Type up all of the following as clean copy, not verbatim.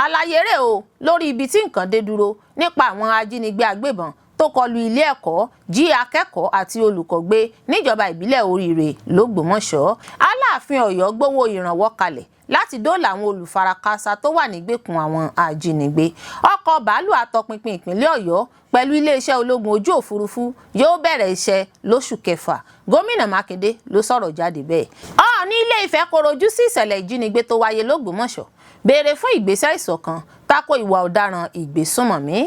Àlàyé rẹ̀ o lórí ibi tí nǹkan dé dúró nípa àwọn ajínigbé agbébọn tó kọlu ilé ẹ̀kọ́, jí akẹ́kọ̀ọ́ àti olùkọ́ gbé níjọba ìbílẹ̀ Oríire l'Ógbómọ̀ṣọ́. Aláàfin Ọ̀yọ́ gbowó ìrànwọ́ kalẹ̀ láti dóòlà àwọn olùfarakásá tó wà nígbèkùn àwọn ajínigbé. Ọkọ̀ bàálù atọpinpin ìpínlẹ̀ Ọ̀yọ́ pẹ̀lú iléeṣẹ́ ológun ojú òfurufú yóò bẹ̀rẹ̀ iṣẹ́ lóṣù kẹfà. Gómìnà Mákindé ló sọ̀rọ̀ jáde bẹ́ẹ̀. Ọọ̀ni Ilé Ifẹ̀ kọ̀rọ̀jú sí ìṣẹ̀lẹ̀ ìjínigbé tó wáyé l'Ógbómọ̀ṣọ́, béèrè fún ìgbésẹ̀ ìṣọ̀kan tako ìwà ọ̀daràn ìgbésùnmọ̀mí.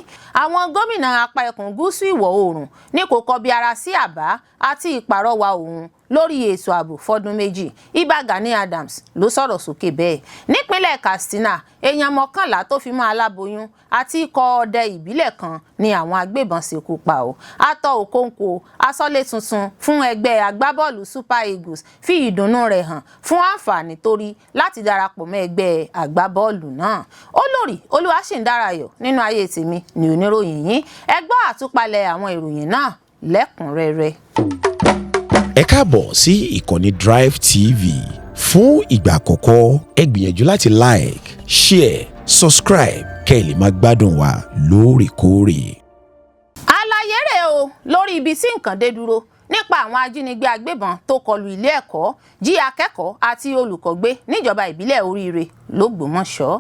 Àwọn gómìnà apá ẹkùn gúúsù ìwọ̀ oòrùn ní kò kọbi ara sí àbá àti ìpàrọwà òun lórí ètò ààbò fọdún 2. Ìbà Gani Adams ló sọ̀rọ̀ sókè bẹ́ẹ̀. Nípínlẹ̀ Katsina, èèyàn 11 tó fi mọ́ aláboyún àti ikọ̀ ọdẹ ìbílẹ̀ kan ni àwọn agbébọn ṣekú pa o. Atọ́ Okonkwo, aṣọ́lé tuntun fún ẹgbẹ́ agbábọ́ọ̀lù Super Eagles, fi ìdùnnú rẹ̀ hàn fún àǹfààní tó rí láti darapọ̀ mọ́ ẹgbẹ́ agbábọ́ọ̀lù náà. Olórí Olúwaṣìǹdárayọ̀ nínú ayé tèmi ní oníròyìn yín. Ẹ gbọ́ àtúpalẹ̀ àwọn ìròyìn náà lẹ́kùnrẹ́rẹ́. Ẹ káàbọ̀ sí ìkànnì Drive TV. Fún ìgbà àkọ́kọ́, ẹ gbìyànjú láti like, share, subscribe kẹ́ ẹ lè máa gbádùn wa lóòrèkóòrè. Àlàyé rẹ̀ o lórí ibi tí nǹkan dé dúró nípa àwọn ajínigbé agbébọn tó kọlu ilé ẹ̀kọ́, jí akẹ́kọ̀ọ́ àti olùkọ́ gbé níjọba ìbílẹ̀ Oríire l'Ógbómọ̀ṣọ́.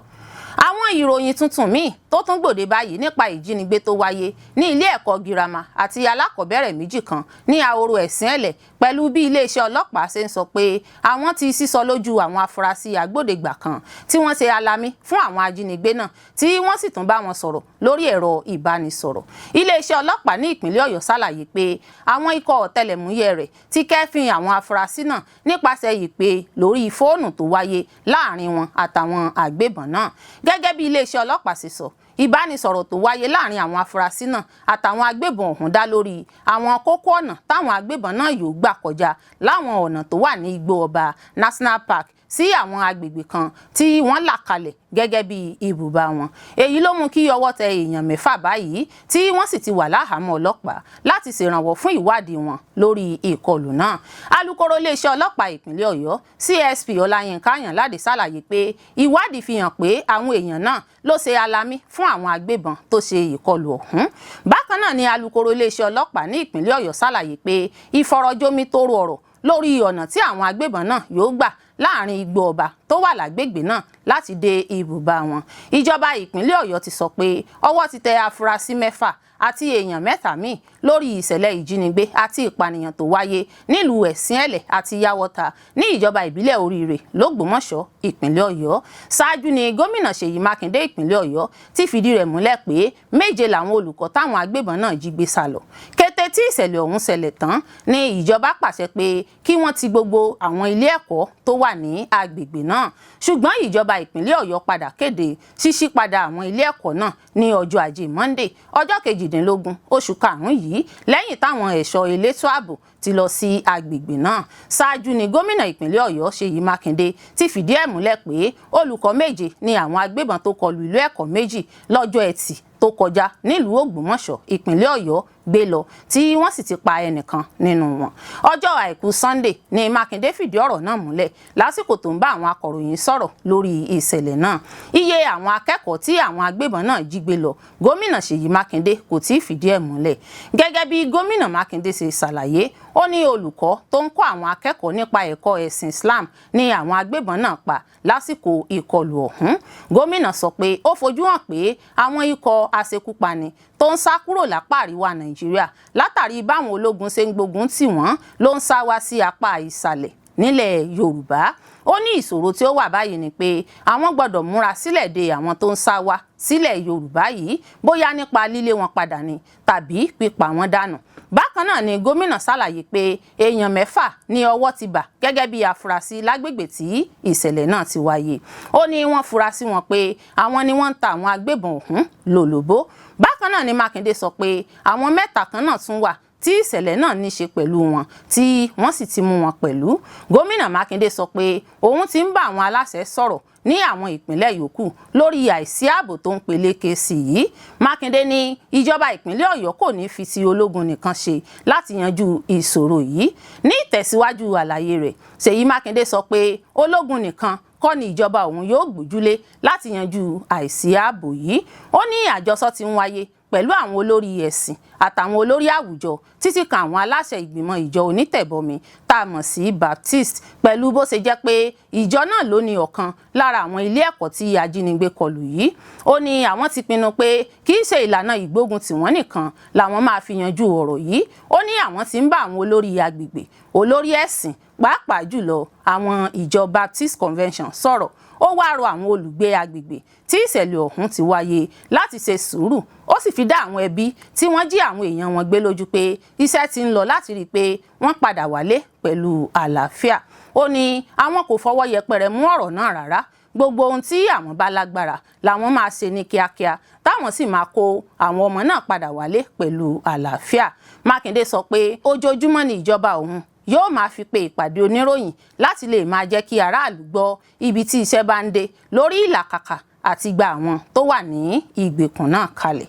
Àwọn ìròyìn tuntun míì tó tún gbòde báyìí nípa ìjínigbé tó wáyé ní ilé ẹ̀kọ́ girama àti alákọ̀ọ́bẹ̀rẹ̀ méjì kan ní Ahoro Ẹ̀sìn-Ẹ̀lẹ̀, pẹ̀lú bí iléeṣẹ́ ọlọ́pàá ṣe ń sọ pé àwọn ti sísọ lójú àwọn afurasí agbódegbà kan tí wọ́n ṣe alamí fún àwọn ajínigbé náà, tí wọ́n sì tún bá wọn sọ̀rọ̀ lórí ẹ̀rọ ìbánisọ̀rọ̀. Iléeṣẹ́ ọlọ́pàá ní ìpínlẹ̀ Ọ̀yọ́ ṣàlàyé pé àwọn ikọ̀ ọ̀tẹlẹ̀múyẹ́ rẹ̀ ti kẹ́fín àwọn afurasí náà nípasẹ̀ ìpè lórí fóònù tó wáyé láàrin wọn àtàwọn agbébọn náà. Gẹ́gẹ́ bí iléeṣẹ́ ọlọ́pàá ṣe sọ, ìbánisọ̀rọ̀ tó wáyé láàrin àwọn afurasí náà àtàwọn agbébọn ọ̀hún dá lórí àwọn kókó ọ̀nà táwọn agbébọn náà yóò gbà kọjá láwọn ọ̀nà tó wà ní Igbó Ọba National Park sí àwọn agbègbè kan tí wọ́n là kalẹ̀ gẹ́gẹ́ bí ibùba wọn. Èyí ló mú kí ọwọ́ tẹ èèyàn 6 báyìí, tí wọ́n sì ti wà láhàámọ́ ọlọ́pàá láti ṣèrànwọ́ fún ìwádìí wọn lórí ìkọlù náà. Alūkkóró iléeṣẹ́ ọlọ́pàá ìpínlẹ̀ Ọ̀yọ́, CSP Ọláyínká Àyànládé, ṣàlàyé pé ìwádìí fi hàn pé àwọn èèyàn náà ló ṣe alamí fún àwọn agbébọn tó ṣe ìkọlù ọ̀hún. Bákan náà ni alūkkóró iléeṣẹ́ ọlọ́pàá ní ìpínlẹ̀ Ọ̀yọ́ ṣàlàyé pé ìfọ̀rọ̀jomitoro ọ̀rọ̀ lórí ọ̀nà tí àwọn agbébọn náà yóò gbà láàrin Igbó Ọba tó wà lágbègbè náà láti dé ibùba wọn. Ìjọba ìpínlẹ̀ Ọ̀yọ́ ti sọ pé ọwọ́ ti tẹ afurasí 6 àti èèyàn 3 míì lórí ìṣẹ̀lẹ̀ ìjínigbé àti ìpànìyàn tó wáyé nílùú Ẹ̀sìn-Ẹ̀lẹ̀ àti Yàwọ́ta ní ìjọba ìbílẹ̀ Oríire l'Ógbómọ̀ṣọ́, ìpínlẹ̀ Ọ̀yọ́. Ṣáájú ni gómìnà Ṣèyí Mákindé ìpínlẹ̀ Ọ̀yọ́ ti fìdí rẹ̀ múlẹ̀ pé 7 làwọn olùkọ́ táwọn agbébọn náà jí gbé sá lọ. Kété tí ìṣẹ̀lẹ̀ ọ̀hún ṣẹlẹ̀ tán ni ìjọba pàṣẹ pé kí wọ́n ti gbogbo àwọn ilé ẹ̀kọ́ tó wà ní agbègbè náà, ṣùgbọ́n ìjọba ìpínlẹ̀ Ọ̀yọ́ padà kéde ṣíṣí padà àwọn ilé ẹ̀kọ́ náà ní ọjọ́ ajé Monday, ọjọ́ 18 oṣù karùn-ún yìí, lẹ́yìn táwọn ẹ̀ṣọ́ elétò ààbò ti lọ sí agbègbè náà. Ṣáájú ni gómìnà ìpínlẹ̀ Ọ̀yọ́ Ṣèyí Mákindé ti fìdí ẹ̀ múlẹ̀ pé olùkọ́ 7 ni àwọn agbébọn tó kọlu ilé ẹ̀kọ́ méjì lọ́jọ́ Ẹtì tó kọjá nílùú Ògbómọ̀ṣọ́, ìpínlẹ̀ Ọ̀yọ́ gbé lọ, tí wọ́n sì ti pa ẹnìkan nínú wọn. Ọjọ́ àìkú Sunday ni Mákindé fìdí ọ̀rọ̀ náà múlẹ̀ lásìkò tó ń bá àwọn akọ̀ròyìn sọ̀rọ̀ lórí ìṣẹ̀lẹ̀ náà. Iye àwọn akẹ́kọ̀ọ́ tí àwọn agbébọn náà jí gbé lọ, gómìnà Ṣèyí Mákindé kò tí ì fìdí ẹ̀ múlẹ̀. Gẹ́gẹ́ bí gómìnà Mákindé ṣe ṣàlàyé, ó ní olùkọ́ tó ń kọ́ àwọn akẹ́kọ̀ọ́ nípa ẹ̀kọ́ ẹ̀sìn Islam ní àwọn agbébọn náà pa lásìkò ìkọlù ọ̀hún. Gómìnà sọ pé ó fojú hàn pé àwọn ikọ̀ aṣekúpani tó ń sá kúrò lápá àríwá Nàìjíríà látàrí báwọn ológun ṣe ń gbógun tì wọ́n ló ń sá wá sí apá ìsàlẹ̀ nílẹ̀ Yorùbá. Ó ní ìṣòro tí ó wà báyìí ni pé àwọn gbọ́dọ̀ múra sílẹ̀ de àwọn tó ń sá wá sílẹ̀ Yorùbá yìí, bóyá nípa lílé wọn padà ni tàbí pípa wọn dànù. Bákan náà ni gómìnà ṣàlàyé pé èèyàn 6 ní ọwọ́ ti bà gẹ́gẹ́ bí afurasí lágbègbè tí ìṣẹ̀lẹ̀ náà ti wáyé. Ó ní wọ́n fura sí wọn pé àwọn ni wọ́n ń ta àwọn agbébọn ọ̀hún lólobó. Bákan náà ni Mákindé sọ pé àwọn 3 kan náà tún wà tí ìṣẹ̀lẹ̀ náà ní ṣe pẹ̀lú wọn, tí wọ́n sì ti mú wọn pẹ̀lú. Gómìnà Mákindé sọ pé òun ti ń bá àwọn aláṣẹ sọ̀rọ̀ ní àwọn ìpínlẹ̀ yòókù lórí àìsí ààbò tó ń peléke sí yìí. Mákindé ní ìjọba ìpínlẹ̀ Ọ̀yọ́ kò ní fi ti ológun nìkan ṣe láti yanjú ìṣòro yìí. Ní ìtẹ̀síwájú àlàyé rẹ̀, Ṣèyí Mákindé sọ pé ológun nìkan kọ́ ni ìjọba òun yóò gbójúlé láti yanjú àìsí ààbò yìí. Ó ní àjọsọ ti ń wáyé pẹ̀lú àwọn olórí ẹ̀sìn àtàwọn olórí àwùjọ títí kan àwọn aláṣẹ ìgbìmọ̀ ìjọ onítẹ̀bọmi tá a mọ̀ sí Baptist, pẹ̀lú bó ṣe jẹ́ pé ìjọ náà ló ní ọ̀kan lára àwọn ilé ẹ̀kọ́ tí ajínigbé kọlù yìí. Ó ní àwọn ti pinnu pé kì í ṣe ìlànà ìgbógun tiwọn nìkan làwọn máa fi yanjú ọ̀rọ̀ yìí. Ó ní àwọn ti ń bá àwọn olórí agbègbè, olórí ẹ̀sìn, pàápàá jùlọ àwọn ìjọ Baptist Convention sọ̀rọ̀. Ó wá rọ àwọn olùgbé agbègbè tí ìṣẹ̀lẹ̀ ọ̀hún ti wáyé láti ṣe sùúrù. Ó sì fi dá àwọn ẹbí tí wọ́n jí àwọn èèyàn wọn gbé lójú pé iṣẹ́ ti ń lọ láti rí i pé wọ́n padà wálé pẹ̀lú àlàáfíà. Ó ní àwọn kò fọwọ́ yẹpẹrẹ mú ọ̀rọ̀ náà rárá. Gbogbo ohun tí àwọn bá lágbára làwọn máa ṣe ní kíákíá, táwọn sì máa kó àwọn ọmọ náà padà wálé pẹ̀lú àlàáfíà. Mákindé sọ pé ojoojúmọ́ ni ìjọba òun yóò máa fi pe ìpàdé oníròyìn láti lè máa jẹ́ kí aráàlú gbọ́ ibi tí iṣẹ́ bá ń dé lórí ìlàkàkà àti gba àwọn tó wà ní ìgbèkùn náà kalẹ̀.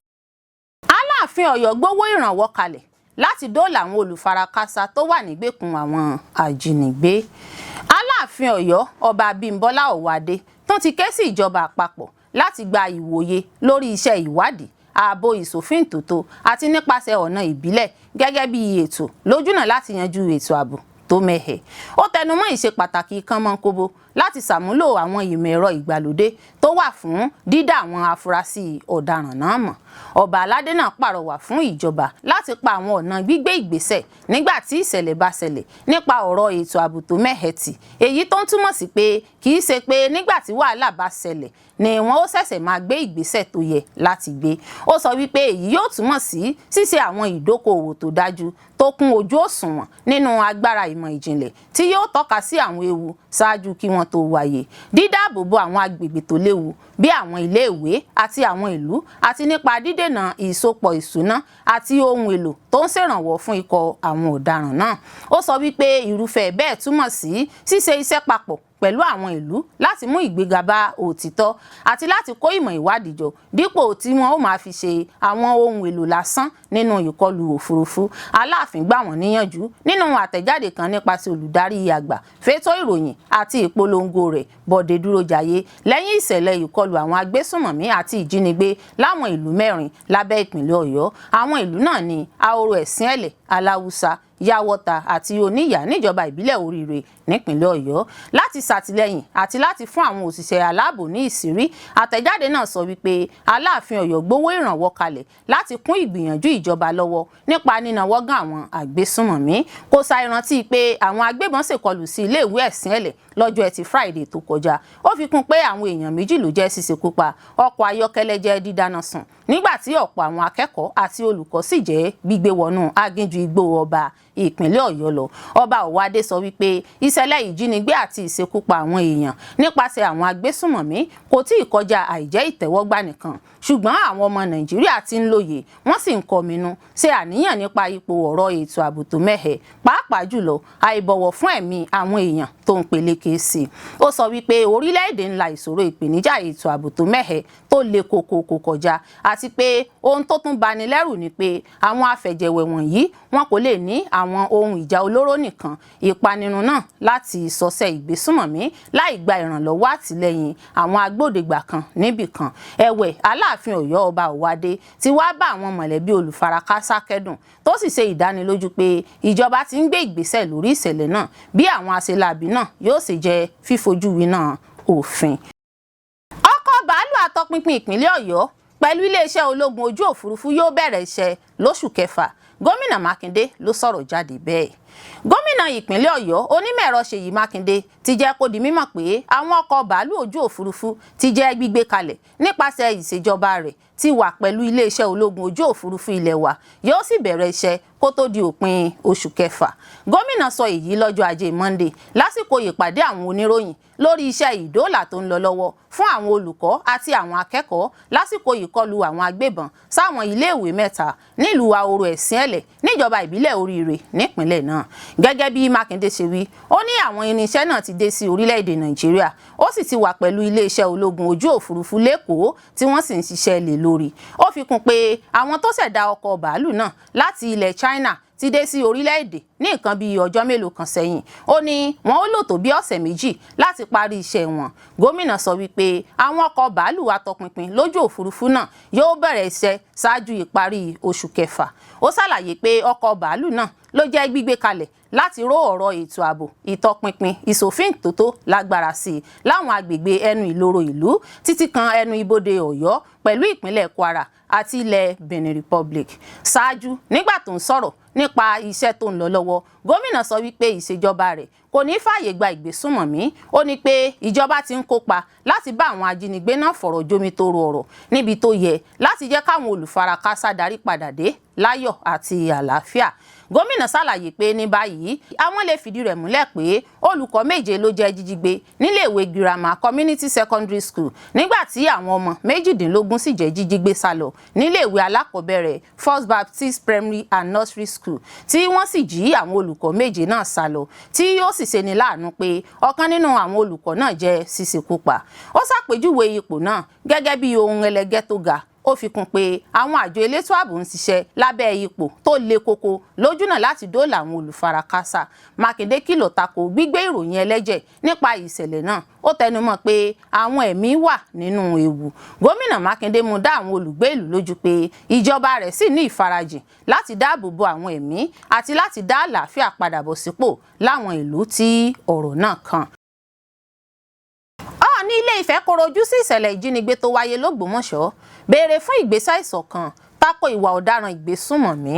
Aláàfin Ọ̀yọ́ gbówó ìrànwọ́ kalẹ̀ láti dóòlà àwọn olùfarakásá tó wà nígbèkùn àwọn ajínigbé. Aláàfin Ọ̀yọ́, Ọba Abímbọ́lá Ọ̀wádé, tún ti ké sí ìjọba àpapọ̀ láti gba ìwòye lórí iṣẹ́ ìwádìí ààbò ìsòfíntòtò àti nípasẹ̀ ọ̀nà ìbílẹ̀ gẹ́gẹ́ bí ètò lójúnà láti yanjú ètò ààbò tó mẹ́hẹ̀. Ó tẹnumọ́ ìṣe pàtàkì kánmọ́nkóbó láti ṣàmúlò àwọn ìmọ̀ ẹ̀rọ ìgbàlódé tó wà fún dídá àwọn afurasí ọ̀daràn náà mọ̀. Ọba aládé náà pàrọwà fún ìjọba láti pa àwọn ọ̀nà gbígbé ìgbésẹ̀ nígbà tí ìṣẹ̀lẹ̀ bá ṣẹlẹ̀ nípa ọ̀rọ̀ ètò ààbò tó mẹ́hẹ̀ tì, èyí tó ń túmọ̀ sí pé kì í ṣe pé nígbà tí wàhálà bá ṣẹlẹ̀ ni wọ́n ó ṣẹ̀ṣẹ̀ máa gbé ìgbésẹ̀ tó yẹ láti gbé. Ó sọ wípé èyí yóò túmọ̀ sí ṣíṣe àwọn ìdókòòwò tó dájú tó kún ojú òṣùwọ̀n nínú agbára ìmọ̀ ìjìnlẹ̀ tí yóò tọ́ka sí àwọn ewu ṣáájú kí wọ́n tó wáyé, dídáàbòbò àwọn agbègbè tó léwu bí àwọn iléèwé àti àwọn ìlú, àti nípa dídènà ìsopọ̀ ìṣúná àti ohun èlò tó ń ṣèrànwọ́ fún ikọ̀ àwọn ọ̀daràn náà. Ó sọ wípé irúfẹ́ bẹ́ẹ̀ túmọ̀ sí ṣíṣe iṣẹ́ papọ̀ pẹ̀lú àwọn ìlú láti mú ìgbéga bá òtítọ́ àti láti kó ìmọ̀ ìwádìí jọ dípò tí wọ́n ó máa fi ṣe àwọn ohun èlò lásán nínú ìkọlù òfurufú. Aláàfin gbà wọ́n níyànjú nínú àtẹ̀jáde kan nípasẹ̀ olùdarí àgbà fétò ìròyìn àti ìpolongo rẹ̀, Bọ̀dé Dúrójayé, lẹ́yìn ìṣẹ̀lẹ̀ ìkọlù àwọn agbésùnmọ̀mí àti ìjínigbé láwọn ìlú mẹ́rin lábẹ́ ìpínlẹ̀ Ọ̀yọ́. Àwọn ìlú náà ní Ahoro Ẹ̀sìn-Ẹ̀lẹ̀, Aláwùsá, Yàwọ́ta àti Oníyà níjọba ìbílẹ̀ Oríire nípínlẹ̀ Ọ̀yọ́, láti ṣàtìlẹ́yìn àti láti fún àwọn òṣìṣẹ́ aláàbò ní ìṣírí. Àtẹ̀jáde náà sọ wípé Aláàfin Ọ̀yọ́ gbowó ìrànwọ́ kalẹ̀ láti kún ìgbìyànjú ìjọba lọ́wọ́ nípa nínàwọ́ gan àwọn àgbésùnmọ̀mí. Kò ṣàìrántí pé àwọn agbébọn ṣèkọlù sí iléèwé Ẹ̀sìn-Ẹ̀lẹ̀ lọ́jọ́ Ẹtì Friday tó kọjá. Ó fi kún pé àwọn èèyàn 2 ló jẹ́ ṣíṣekúpa, ọkọ̀ ayọ́kẹ́lẹ́ jẹ́ dídáná sun, nígbà tí ọ̀pọ̀ àwọn akẹ́kọ̀ọ́ àti olùkọ́ sì jẹ́ gbígbé wọnú aginjù igbó ọba ìpínlẹ̀ Ọ̀yọ́ lọ. Ọba Ọ̀wádé sọ wípé ìṣẹ̀lẹ̀ ìjínigbé àti ìṣekúpa àwọn èèyàn nípasẹ̀ àwọn agbésùnmọ̀mí kò tí ì kọjá àìjẹ́ ìtẹ́wọ́gbà nìkan, ṣùgbọ́n àwọn ọmọ Nàìjíríà ti ń lóye, wọ́n sì ń kọminú ṣe àníyàn nípa ipò ọ̀rọ̀ ètò ààbò tó mẹ́hẹ̀, pàápàá jùlọ àìbọ̀wọ̀ fún ẹ̀mí àwọn èèyàn tó ń peléke sí i. Ó sọ wípé orílẹ̀-èdè ńlá ìṣòro ìpèníjà ètò ààbò tó mẹ́hẹ̀ tó le koko kọjá, àti pé ohun tó tún bani lẹ́rù ni pé àwọn afẹ̀jẹ̀wẹ̀ wọ̀nyí wọn kò lè ní àwọn ohun ìjà olóró nìkan ìpanirun náà láti sọsẹ̀ ìgbésùnmọ̀mí láì gba ìrànlọ́wọ́ àtìlẹ́yìn àwọn agbódegbà kan níbì kan. Ẹ̀wẹ̀, Aláàfin Ọ̀yọ́, Ọba Ọ̀wádé, ti wá bá àwọn mọ̀lẹ́bí olùfarakásá kẹ́dùn, tó sì ṣe ìdánilójú pé ìjọba ti ń gbé ìgbésẹ̀ lórí ìṣẹ̀lẹ̀ náà bí àwọn aṣeláàbí náà yóò sì jẹ́ fífojú winá òfin. Ọkọ̀ bàálù àtọpinpin ìpínlẹ̀ Ọ̀yọ́ pẹ̀lú iléeṣẹ́ ológun ojú òfurufú yóò bẹ̀rẹ̀ iṣẹ́ lóṣù kẹfà. Gómìnà Mákindé ló sọ̀rọ̀ jáde bẹ́ẹ̀. Gómìnà ìpínlẹ̀ Ọ̀yọ́, onímọ̀-ẹ̀rọ Ṣèyí Mákindé, ti jẹ́ kó di mímọ̀ pé àwọn ọkọ̀ bàálù ojú òfurufú ti jẹ́ gbígbé kalẹ̀ nípasẹ̀ ìṣèjọba rẹ̀ ti wà pẹ̀lú iléeṣẹ́ ológun ojú òfurufú ilẹ̀ wa, yóò sì bẹ̀rẹ̀ iṣẹ́ kó tó di òpin oṣù kẹfà. Gómìnà sọ èyí lọ́jọ́ Ajé Monday lásìkò ìpàdé àwọn oníròyìn lórí iṣẹ́ ìdóòlà tó ń lọ lọ́wọ́ fún àwọn olùkọ́ àti àwọn akẹ́kọ̀ọ́ lásìkò ìkọlù àwọn agbébọn sáwọn iléèwé mẹ́ta nílùú Ahoro Ẹ̀sìn-Ẹ̀lẹ̀ níjọba ìbílẹ̀ Oríire nípínlẹ̀ náà. Gẹ́gẹ́ bí Mákindé ṣe wí, ó ní àwọn irinṣẹ́ náà ti dé sí orílẹ̀-èdè Nàìjíríà, ó sì ti wà pẹ̀lú iléeṣẹ́ ológun ojú òfurufú lẹ́kọ̀ọ́ tí wọ́n sì ń ṣiṣẹ́ lé lórí. Ó fi kún pé àwọn tó ṣẹ̀dá ọkọ̀ bàálù náà láti ilẹ̀ China ti dé sí orílẹ̀-èdè Ní nǹkan bíi ọjọ́ mélòó kan sẹ́yìn, ó ní wọn ó lò tó bí ọ̀sẹ̀ 2 láti parí iṣẹ́ wọn. Gómìnà sọ wípé àwọn ọkọ̀ bàálù atọpinpin lójú òfurufú náà yóò bẹ̀rẹ̀ iṣẹ́ ṣáájú ìparí oṣù kẹfà. Ó ṣàlàyé pé ọkọ̀ bàálù náà ló jẹ́ gbígbé kalẹ̀ láti ró ọ̀rọ̀ ètò ààbò, ìtọpinpin, ìṣòfin-tótó lágbára sí i láwọn agbègbè ẹnu ìloro ìlú títí kan ẹnu ibodè Ọ̀yọ́ pẹ̀lú ìpínlẹ̀ Kwara àti ilẹ̀ Benin Republic. Ṣáájú, nígbà tó ń sọ̀rọ̀ nípa iṣẹ́ tó ń lọ lọ́wọ́, gómìnà sọ wípé ìṣèjọba rẹ̀ kò ní fààyè gba ìgbésùnmọ̀mí. Ó ní pé ìjọba ti ń kópa láti bá àwọn ajínigbé náà fọ̀rọ̀ jomitoro ọ̀rọ̀ níbi tó yẹ láti jẹ́ káwọn olùfarakásá darí padà dé láyọ̀ àti àlàáfíà. Gómìnà ṣàlàyé pé ní báyìí, àwọn lè fìdí rẹ̀ múlẹ̀ pé olùkọ́ 7 ló jẹ́ jíjí gbé níléèwé girama Community Secondary School, nígbà tí àwọn ọmọ 18 sì jẹ́ jíjí gbé sálọ níléèwé alákọ̀ọ́bẹ̀rẹ̀ First Baptist Primary and Nursery School, tí wọ́n sì jí àwọn olùkọ́ 7 náà sálọ, tí ó sì ṣeni láàánú pé ọ̀kan nínú àwọn olùkọ́ náà jẹ́ ṣíṣekú pa. Ó ṣàpèjúwe ipò náà gẹ́gẹ́ bí ohun ẹlẹgẹ́ tó ga. Ó fi kún pé àwọn àjọ elétò ààbò ń ṣiṣẹ́ lábẹ́ ipò tó le koko lójúnà láti dóòlà àwọn olùfarakásá. Mákindé kìlọ̀ tako gbígbé ìròyìn ẹlẹ́jẹ̀ nípa ìṣẹ̀lẹ̀ náà. Ó tẹnumọ́ pé àwọn ẹ̀mí wà nínú ewu. Gómìnà Mákindé mú dá àwọn olùgbé ìlú lójú pé ìjọba rẹ̀ sì ní ìfarajìn láti dáàbò bo àwọn ẹ̀mí àti láti dá àlàáfíà padà bọ̀ sípò láwọn ìlú tí ọ̀rọ̀ náà kàn. Ọọ̀ni Ilé Ifẹ̀ kọ̀rọ̀ ojú sí ìṣẹ̀lẹ̀ ìjínigbé tó wáyé lÓgbómọ̀ṣọ́, béèrè fún ìgbésẹ̀ ìṣọ̀kan tako ìwà ọ̀daràn ìgbésùnmọ̀mí.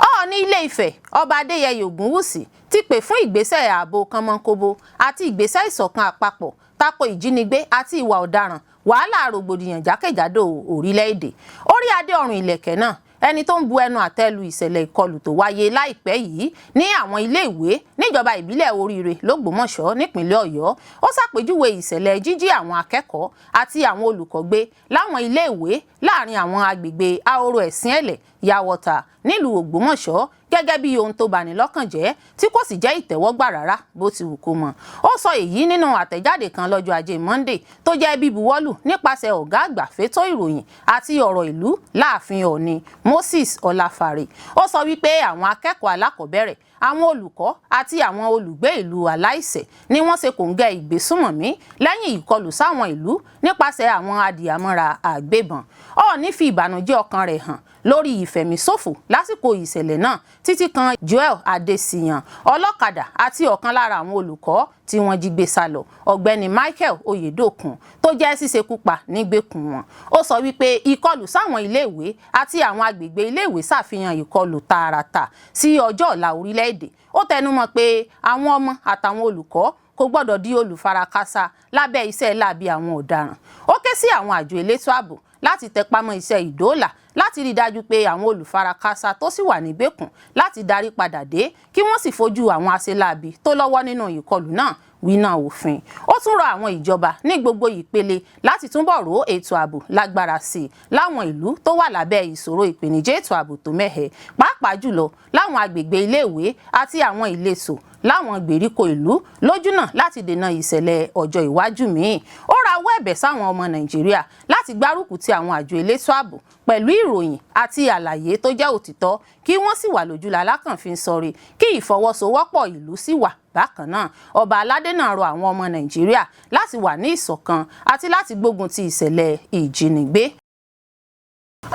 Ọọ̀ni Ilé Ifẹ̀, Ọba Adéyẹyè Ògúnwùsì, ti pè fún ìgbésẹ̀ ààbò kànmọ́nkóbó àti ìgbésẹ̀ ìṣọ̀kan àpapọ̀ tako ìjínigbé àti ìwà ọ̀daràn, wàhálà rògbòdìyàn jákèjádò orílẹ̀-èdè. Orí adé ọrùn ìlẹ̀kẹ̀ náà, ẹni tó ń bu ẹnu àtẹ́ lu ìṣẹ̀lẹ̀ ìkọlù tó wáyé láìpẹ́ yìí ní àwọn iléèwé níjọba ìbílẹ̀ Oríire lÓgbómọ̀ṣọ́ nípínlẹ̀ Ọ̀yọ́. Ó ṣàpèjúwe ìṣẹ̀lẹ̀ jíjí àwọn akẹ́kọ̀ọ́ àti àwọn olùkọ́ gbé láwọn iléèwé láàrin àwọn agbègbè Ahoro, Ẹ̀sìn Ẹ̀lẹ̀, Yàwọ̀tà nílùú Ògbómọ̀ṣọ́ gẹ́gẹ́ bí ohun tó bani lọ́kàn jẹ́ tí kò sì jẹ́ ìtẹ́wọ́gbà rárá bó ti wù kó mọ̀. Ó sọ èyí nínú àtẹ̀jáde kan lọ́jọ́ Ajé Monday tó jẹ́ bíbuwọ́lù nípasẹ̀ ọ̀gá àgbà fétò ìròyìn àti ọ̀rọ̀ ìlú láàfin Ọ̀ọ̀ni, Moses Ọláfàre. Ó sọ wípé àwọn akẹ́kọ̀ọ́ alákọ̀ọ́bẹ̀rẹ̀, àwọn olùkọ́ àti àwọn olùgbé ìlú aláìṣẹ̀ ni wọ́n ṣe kòńgẹ́ ìgbésùnmọ̀mí lẹ́yìn ìkọlù sáwọn ìlú nípasẹ̀ àwọn adìyàmọ́ra àgbébọn. Ọọ̀ni fi ìbànújẹ́ ọkàn rẹ̀ hàn lórí ìfẹ̀míṣòfò lásìkò ìṣẹ̀lẹ̀ náà, títí kan Joel Adesiyan, ọlọ́kadà, àti ọ̀kan lára àwọn olùkọ́ tí wọ́n jí gbé sá lọ, Ọ̀gbẹ́ni Michael Oyedokun, tó jẹ́ ṣíṣekú pa nígbèkùn wọn. Ó sọ wípé ìkọlù sáwọn iléèwé àti àwọn agbègbè iléèwé ṣàfihàn ìkọlù tààràtà sí ọjọ́ ọ̀la orílẹ̀-èdè. Ó tẹnumọ́ pé àwọn ọmọ àtàwọn olùkọ́ kò gbọ́dọ̀ di olùfarakásá lábẹ́ iṣẹ́ láabi àwọn ọ̀daràn. Ó ké sí àwọn àjọ elétò ààbò láti tẹpámọ́ iṣẹ́ ìdóòlà láti rí i dájú pé àwọn olùfarakásá tó sì wà nígbèkùn láti darí padà dé, kí wọ́n sì fojú àwọn aṣeláabi tó lọ́wọ́ nínú ìkọlù náà wíná òfin. Ó tún rọ àwọn ìjọba ní gbogbo ìpele láti túbọ̀ ró ètò ààbò lágbára sí i láwọn ìlú tó wà lábẹ́ ìṣòro ìpèníjà ètò ààbò tó mẹ́hẹ, pàápàá jùlọ láwọn agbègbè iléèwé àti àwọn ìletò láwọn gbèríko ìlú, lójúnà láti dènà ìṣẹ̀lẹ̀ ọjọ́ iwájú míì. Ó rawọ́ ẹ̀bẹ̀ sáwọn ọmọ Nàìjíríà láti gbárùkù ti àwọn àjọ elétò ààbò pẹ̀lú ìròyìn àti àlàyé tó jẹ́ òtítọ́, kí wọ́n sì wà lójú lalákànfin sọrí, kí ìfọwọ́sowọ́pọ̀ ìlú sì wà. Bákan náà, ọba aládé náà rọ àwọn ọmọ Nàìjíríà láti wà ní ìṣọ̀kan àti láti gbógun ti ìṣẹ̀lẹ̀ ìjínigbé.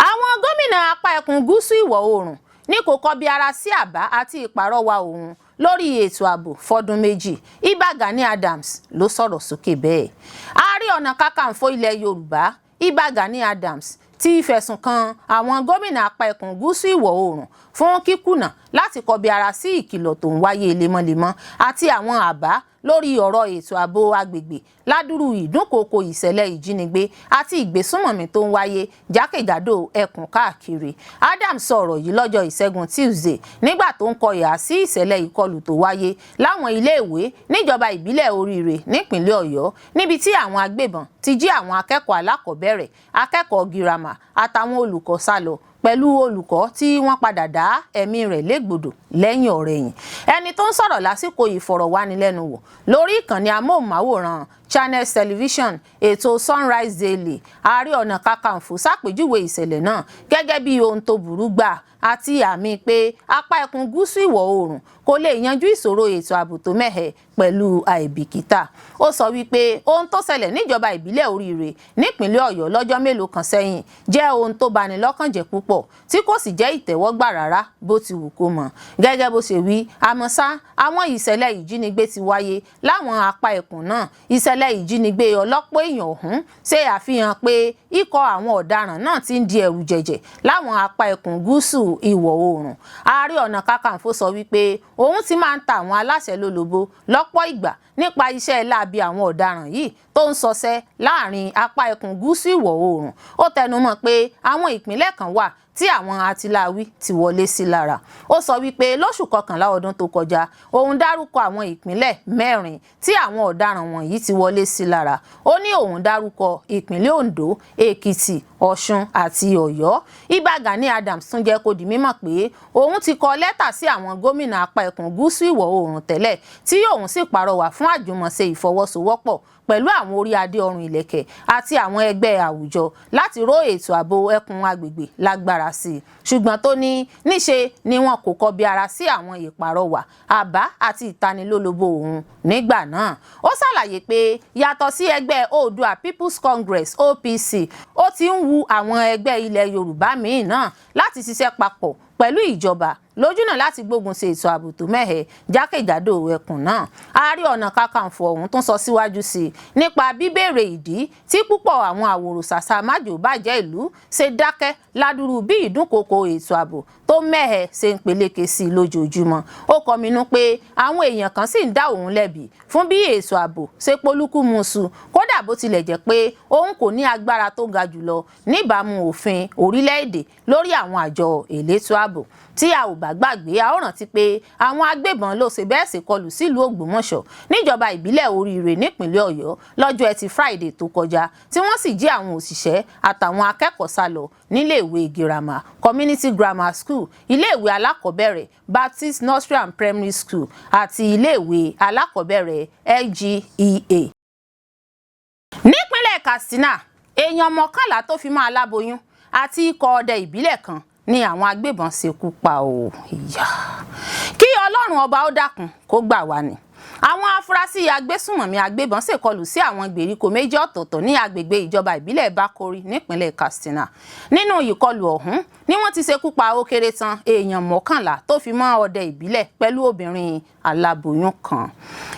Àwọn gómìnà apá ẹkùn gúúsù ìwọ̀ oòrùn ní kò kọbi ara sí àbá àti ìpàrọwà òun lórí ètò ààbò fọdún 2. Ìbà Gani Adams ló sọ̀rọ̀ sókè bẹ́ẹ̀. Ààrẹ Ọ̀nà Kakanfò ilẹ̀ Yorùbá, Ìbà Gani Adams, ti fẹ̀sùn kan àwọn gómìnà apá ẹkùn gúúsù ìwọ̀ oòrùn fún kíkùnà láti kọbi ara sí ìkìlọ̀ tó ń wáyé lemọ́lemọ́ àti àwọn àbá lórí ọ̀rọ̀ ètò ààbò agbègbè ládùrú ìdúnkookò ìṣẹ̀lẹ̀ ìjínigbé àti ìgbésùnmọ̀mí tó ń wáyé jákèjádò ẹkùn káàkiri. Adams sọ ọ̀rọ̀ yìí lọ́jọ́ Ìṣẹ́gun Tuesday nígbà tó ń kọ ìhà sí ìṣẹ̀lẹ̀ ìkọlù tó wáyé láwọn iléèwé níjọba ìbílẹ̀ Oríire nípìnlẹ̀ Ọ̀yọ́, níbi tí àwọn agbébọn ti jí àwọn akẹ́kọ̀ọ́ alákọ̀ọ́bẹ̀rẹ̀, akẹ́kọ̀ọ́ girama àtàwọn olùkọ́ sálọ. Pẹ̀lú olùkọ́ tí wọ́n padà dá ẹ̀mí rẹ̀ légbodò lẹ́yìn ọ̀rẹ̀yìn. Ẹni tó ń sọ̀rọ̀ lásìkò ìfọ̀rọ̀wánilẹ́nuwò lórí ìkànnì amóhùnmáwòrán Channels Television, ètò Sunrise Daily, Ààrẹ Ọ̀nà Kakanfò ṣàpèjúwe ìṣẹ̀lẹ̀ náà gẹ́gẹ́ bí ohun tó burú gbà àti àmì pé apá ẹkùn gúúsù ìwọ̀ oòrùn kò lè yanjú ìṣòro ètò ààbò tó mẹ́hẹ pẹ̀lú àìbìkítà. Ó sọ wípé ohun tó ṣẹlẹ̀ níjọba ìbílẹ̀ Oríire nípínlẹ̀ Ọ̀yọ́ lọ́jọ́ mélòó kan sẹ́yìn jẹ́ ohun tó bani lọ́kàn jẹ́ púpọ̀, tí kò sì jẹ́ ìtẹ́wọ́gbà rárá bó ti wù kó mọ̀. Gẹ́gẹ́ bó ṣe wí, àmọ́ ṣá, àwọn ìṣẹ̀lẹ̀ ìjínigbé ti wáyé láwọn apá ẹkùn náà. Ìṣẹ̀lẹ̀ ìjínigbé ọlọ́pọ̀ èèyàn ọ̀hún ṣe àfihàn pé ikọ̀ àwọn ọ̀daràn náà ti ń di ẹ̀rù jẹ̀jẹ̀ láwọn apá ẹkùn gúúsù ìwọ̀ oòrùn. Ààrẹ Ọ̀nà Kakanfò sọ wípé òun ti máa ń ta àwọn aláṣẹ lólobó lọ́pọ̀ ìgbà nípa iṣẹ́ láabi àwọn ọ̀daràn yìí tó ń ṣọṣẹ́ láàrin apá ẹkùn gúúsù ìwọ̀ oòrùn. Ó tẹnumọ́ pé àwọn ìpínlẹ̀ kan wà tí àwọn atiláwí ti wọlé sí lára. Ó sọ wípé lóṣù kọkànlá ọdún tó kọjá, òun dárúkọ àwọn ìpínlẹ̀ mẹ́rin tí àwọn ọ̀daràn wọ̀nyí ti wọlé sí lára. Ó ní òun dárúkọ ìpínlẹ̀ Ondo, Èkìtì, Ọ̀ṣun àti Ọ̀yọ́. Ìbà Gani Adams tún jẹ́ kó di mímọ̀ pé òun ti kọ lẹ́tà sí àwọn gómìnà apá ẹkùn gúúsù ìwọ̀ oòrùn tẹ́lẹ̀, tí òun sì pàrọwà fún àjùmọ̀ṣe ìfọwọ́sowọ́pọ̀ pẹ̀lú àwọn orí adé ọrùn ìlẹ̀kẹ̀ àti àwọn ẹgbẹ́ àwùjọ láti ró ètò ààbò ẹkùn agbègbè lágbára sí i, ṣùgbọ́n tó ní níṣe ni wọn kò kọbi ara sí àwọn ìpàrọwà, àbá àti ìtanilólobó òun nígbà náà. Ó ṣàlàyé pé yàtọ̀ sí ẹgbẹ́ Oòduà People's Congress, OPC, ó ti ń wu àwọn ẹgbẹ́ ilẹ̀ Yorùbá míì náà láti ṣiṣẹ́ papọ̀ pẹ̀lú ìjọba lójúnà láti gbógun ṣe ètò ààbò tó mẹ́hẹ jákèjádò ẹkùn náà. Ààrẹ Ọ̀nà Kakanfò ọ̀hún tún sọ síwájú sí i nípa bíbéèrè ìdí tí púpọ̀ àwọn àwòrò ṣàṣà májòbàjẹ́ ìlú ṣe dákẹ́ ládùrú bí ìdúnkokò ètò ààbò tó mẹ́hẹ ṣe ń peléke sí i lójoojúmọ́. Ó kọminú pé àwọn èèyàn kan sì ń dá òun lẹ́bi fún bí ètò ààbò ṣe polúkúmuṣu, kódà bó tilẹ̀ jẹ́ pé òun kò ní agbára tó ga jùlọ níbàámu òfin orílẹ̀-èdè lórí àwọn àjọ elétò ààbò. Tí a ò bá gbàgbé, a ó rántí pé àwọn agbébọn ló ṣe bẹ́ẹ̀ ṣèkọlù sílùú Ògbómọ̀ṣọ́ níjọba ìbílẹ̀ Oríire nípínlẹ̀ Ọ̀yọ́ lọ́jọ́ Ẹtì Friday tó kọjá, tí wọ́n sì jí àwọn òṣìṣẹ́ àtàwọn akẹ́kọ̀ọ́ sá lọ níléèwé girama Community Grammar School, iléèwé alákọ̀ọ́bẹ̀rẹ̀ Baptist Nursery and Primary School àti iléèwé alákọ̀ọ́bẹ̀rẹ̀ LGEA. Nípínlẹ̀ Katsina, èèyàn 11 tó fi mọ́ aláboyún àti ikọ̀ ọdẹ ìbílẹ̀ kan ní àwọn agbébọn ṣekú pa ò. Ìyá, kí Ọlọ́run ọba ó dákun kó gbà wá ni. Àwọn afurasí agbésùnmọ̀mí agbébọn ṣèkọlù sí àwọn ìgbèríko méjì ọ̀tọ̀ọ̀tọ̀ ní agbègbè ìjọba ìbílẹ̀ Bakori nípínlẹ̀ Katsina. Nínú ìkọlù ọ̀hún ni wọ́n ti ṣekú pa ó kéré tán èèyàn 11 tó fi mọ́ ọdẹ ìbílẹ̀ pẹ̀lú obìnrin aláboyún kan.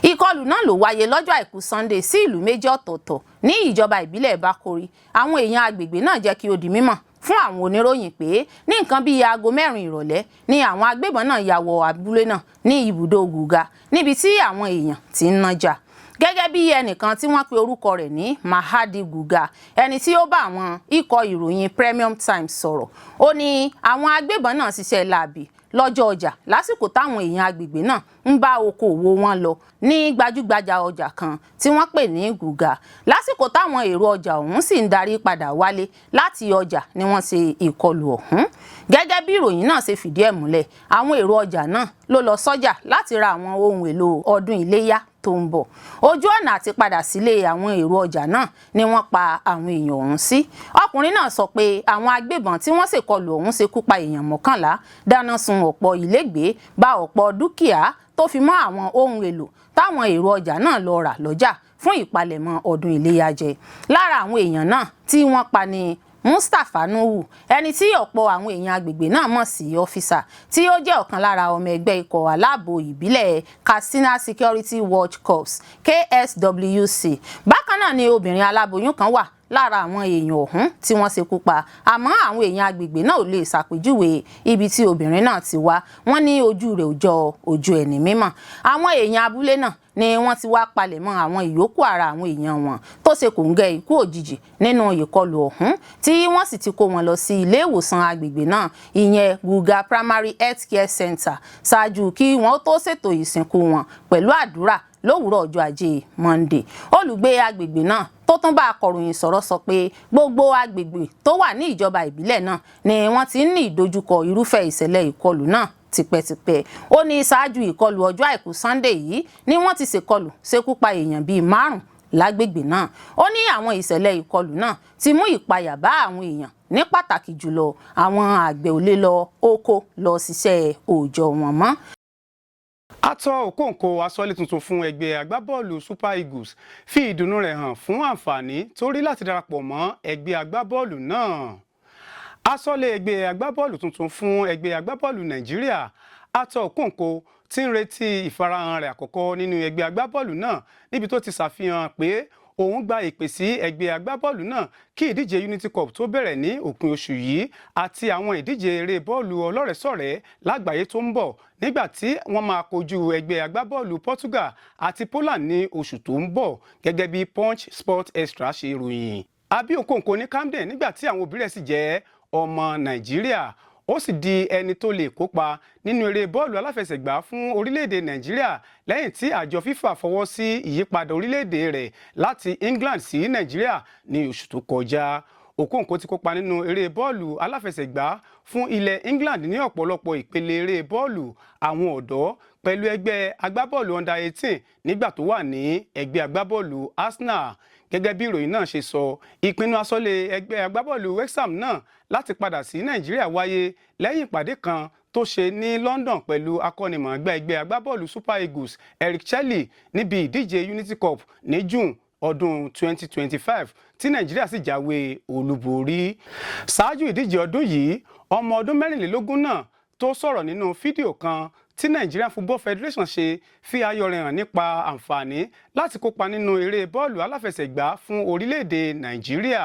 Ìkọlù náà ló wáyé lọ́jọ́ Àìkú Sunday sí ìlú méjì ọ̀tọ̀ọ̀tọ̀ ní ìjọba ìbílẹ̀ Bakori. Àwọn èèyàn agbègbè náà jẹ́ kí ó di mímọ̀ fún àwọn oníròyìn pé ní nǹkan bíi aago 4 ìrọ̀lẹ́ ni àwọn agbébọn náà ya wọ abúlé náà ní ibùdó Gùgà, níbi tí àwọn èèyàn ti ń nájà. Gẹ́gẹ́ bí ẹnìkan tí wọ́n pe orúkọ rẹ̀ ní Mahadi Guga, ẹni tí ó bá àwọn ikọ̀ ìròyìn Premium Times sọ̀rọ̀, ó ní àwọn agbébọn náà ṣiṣẹ́ láabi lọ́jọ́ ọjà lásìkò táwọn èèyàn agbègbè náà ń bá okòòwò wọn lọ ní gbajúgbajà ọjà kan tí wọ́n pè ní Gùgà. Lásìkò táwọn èrò ọjà ọ̀hún sì ń darí padà wálé láti ọjà ni wọ́n ṣe ìkọlù ọ̀hún. Gẹ́gẹ́ bí ìròyìn náà ṣe fìdí ẹ̀ múlẹ̀, àwọn èrò ọjà náà ló lọ sọ́jà láti ra àwọn ohun èlò ọdún iléyá tó ń bọ̀. Ojú ọ̀nà àti padà sílé àwọn èrò ọjà náà ni wọ́n pa àwọn èèyàn ọ̀hún sí. Ọkùnrin náà sọ pé àwọn agbébọn tí wọ́n ṣèkọlù ọ̀hún ṣekú pa èèyàn 11, dáná sun ọ̀pọ̀ ilégbèé, bà ọ̀pọ̀ dúkìá tó fi mọ́ àwọn ohun èlò táwọn èrò ọjà náà lọ rà lọ́jà fún ìpalẹ̀mọ́ ọdún iléyá jẹ. Lára àwọn èèyàn náà tí wọ́n pa ni Mustapha Nuhu, ẹni tí ọ̀pọ̀ àwọn èèyàn agbègbè náà mọ̀ sí Officer, tí ó jẹ́ ọ̀kan lára ọmọ ẹgbẹ́ ikọ̀ aláàbò ìbílẹ̀ Katsina Security Watch Corps, KSWC. Bákan náà ni obìnrin aláboyún kan wà lára àwọn èèyàn ọ̀hún tí wọ́n ṣekú pa, àmọ́ àwọn èèyàn agbègbè náà ò lè ṣàpèjúwe ibi tí obìnrin náà ti wá. Wọ́n ní ojú rẹ̀ ò jọ ojú ẹni mímọ̀. Àwọn èèyàn abúlé náà ni wọ́n ti wá palẹ̀mọ́ àwọn ìyókù ara àwọn èèyàn wọn tó ṣe kòńgẹ́ ikú òjijì nínú ìkọlù ọ̀hún, tí wọ́n sì ti kó wọn lọ sí ilé ìwòsàn agbègbè náà, ìyẹn Guga Primary Health Care Center, ṣáájú kí wọ́n tó ṣètò ìsìnkú wọn pẹ̀lú àdúrà. Lówùúrọ̀ ọjọ́ Ajé Monday, olùgbé agbègbè náà tó tún bá akọ̀ròyìn sọ̀rọ̀ sọ pé gbogbo agbègbè tó wà ní ìjọba ìbílẹ̀ náà ni wọ́n ti ń ní ìdojúkọ irúfẹ́ ìṣẹ̀lẹ̀ ìkọlù náà tipẹ́tipẹ́. Ó ní ṣáájú ìkọlù ọjọ́ Àìkú Sunday yìí ni wọ́n ti ṣèkọlù ṣekú pa èèyàn bíi márùn lágbègbè náà. Ó ní àwọn ìṣẹ̀lẹ̀ ìkọlù náà ti mú ìpayà bá àwọn èèyàn, ní pàtàkì jùlọ àwọn àgbẹ̀ ò lè lọ oko lọ ṣiṣẹ́ òòjọ́ wọn mọ́. Arthur Okonkwo, aṣọ́lé tuntun fún ẹgbẹ́ agbábọ́ọ̀lù Super Eagles, fi ìdùnnú rẹ̀ hàn fún àǹfààní tó rí láti darapọ̀ mọ́ ẹgbẹ́ agbábọ́ọ̀lù náà. Aṣọ́lé ẹgbẹ́ agbábọ́ọ̀lù tuntun fún ẹgbẹ́ agbábọ́ọ̀lù Nàìjíríà, Arthur Okonkwo, ti ń retí ìfarahàn rẹ̀ àkọ́kọ́ nínú ẹgbẹ́ agbábọ́ọ̀lù náà, níbi tó ti ṣàfihàn pé òun gba ìpè sí ẹgbẹ́ agbábọ́ọ̀lù náà kí ìdíje Unity Cup tó bẹ̀rẹ̀ ní òpin oṣù yìí àti àwọn ìdíje eré bọ́ọ̀lù ọlọ́rẹ̀ẹ́sọ̀rẹ́ lágbàáyé tó ń bọ̀, nígbà tí wọ́n máa kojú ẹgbẹ́ agbábọ́ọ̀lù Portugal àti Poland ní oṣù tó ń bọ̀, gẹ́gẹ́ bí Punch Sport Extra ṣe ròyìn. A bí Okonkwo ní Camden, nígbà tí àwọn òbí rẹ̀ sì jẹ́ ọmọ Nàìjíríà. Ó sì di ẹni tó lè kópa nínú eré bọ́ọ̀lù aláfẹsẹ̀gbá fún orílẹ̀-èdè Nàìjíríà lẹ́yìn tí àjọ FIFA fọwọ́ sí ìyípadà orílẹ̀-èdè rẹ̀ láti England sí Nàìjíríà ní oṣù tó kọjá. Okonkwo ti kópa nínú eré bọ́ọ̀lù aláfẹsẹ̀gbá fún ilẹ̀ England ní ọ̀pọ̀lọpọ̀ ìpele eré bọ́ọ̀lù àwọn ọ̀dọ́ pẹ̀lú ẹgbẹ́ agbábọ́ọ̀lù under 18 nígbà tó wà ní ẹgbẹ́ agbábọ́ọ̀lù Arsenal. Gẹ́gẹ́ bí ìròyìn náà ṣe sọ, ìpinnu aṣọ́lé ẹgbẹ́ agbábọ́ọ̀lù West Ham náà láti padà sí Nàìjíríà wáyé lẹ́yìn ìpàdé kan tó ṣe ní London pẹ̀lú akọ́nimọ̀ọ́gbá ẹgbẹ́ agbábọ́ọ̀lù Super Eagles, Eric Chelle, níbi ìdíje Unity Cup ní June ọdún 2025, tí Nàìjíríà sì jáwé olúborí. Ṣáájú ìdíje ọdún yìí, ọmọ ọdún 24 náà tó sọ̀rọ̀ nínú fídíò kan tí Nigerian Football Federation ṣe, fi ayọ̀ rẹ̀ hàn nípa àǹfààní láti kópa nínú eré bọ́ọ̀lù aláfẹsẹ̀gbá fún orílẹ̀-èdè Nàìjíríà.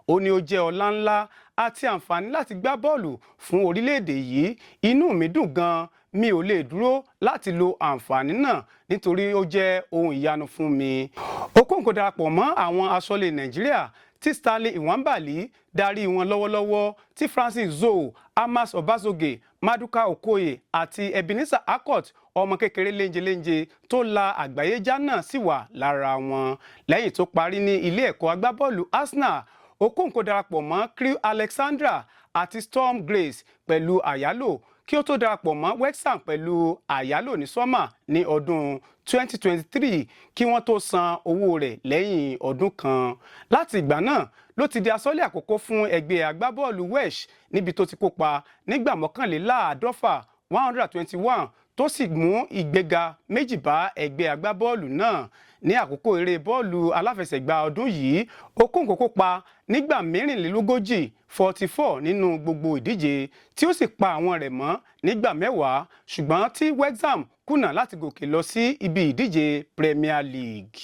Ó ní ó jẹ́ ọlá ńlá àti àǹfààní láti gbá bọ́ọ̀lù fún orílẹ̀-èdè yìí. Inú mi dùn gan-an, mi ò lè dúró láti lo àǹfààní náà nítorí ó jẹ́ ohun ìyanu fún mi. Okonkwo darapọ̀ mọ́ àwọn aṣọ́lé Nàìjíríà tí Stanley Nwabali darí wọn lọ́wọ́lọ́wọ́, tí Francis Zoe, Amas Obasogie, Maduka Okoye àti Ebenezer Akot, ọmọ kékeré léńjeléńje tó la àgbáyé já náà, sì wà lára wọn. Lẹ́yìn tó parí ní ilé ẹ̀kọ́ agbábọ́ọ̀lù Arsenal, Okonkwo darapọ̀ mọ́ Crewe Alexandra àti Sturm Graz pẹ̀lú àyálò, kí ó tó darapọ̀ mọ́ West Ham pẹ̀lú àyálò ní summer ní ọdún 2023, kí wọ́n tó san owó rẹ̀ lẹ́yìn ọdún kan. Láti ìgbà náà ló ti di aṣọ́lé àkọ́kọ́ fún ẹgbẹ́ agbábọ́ọ̀lù Welsh, níbi tó ti kópa nígbà 111, 121, tó sì mú ìgbéga méjì bá ẹgbẹ́ agbábọ́ọ̀lù náà. Ní àkókò eré bọ́ọ̀lù aláfẹsẹ̀gbá ọdún yìí, Okonkwo kópa nígbà 44, 44, nínú gbogbo ìdíje, tí ó sì pa àwọn rẹ̀ mọ́ nígbà 10, ṣùgbọ́n tí West Ham kùnà láti gòkè lọ sí ibi ìdíje Premier League.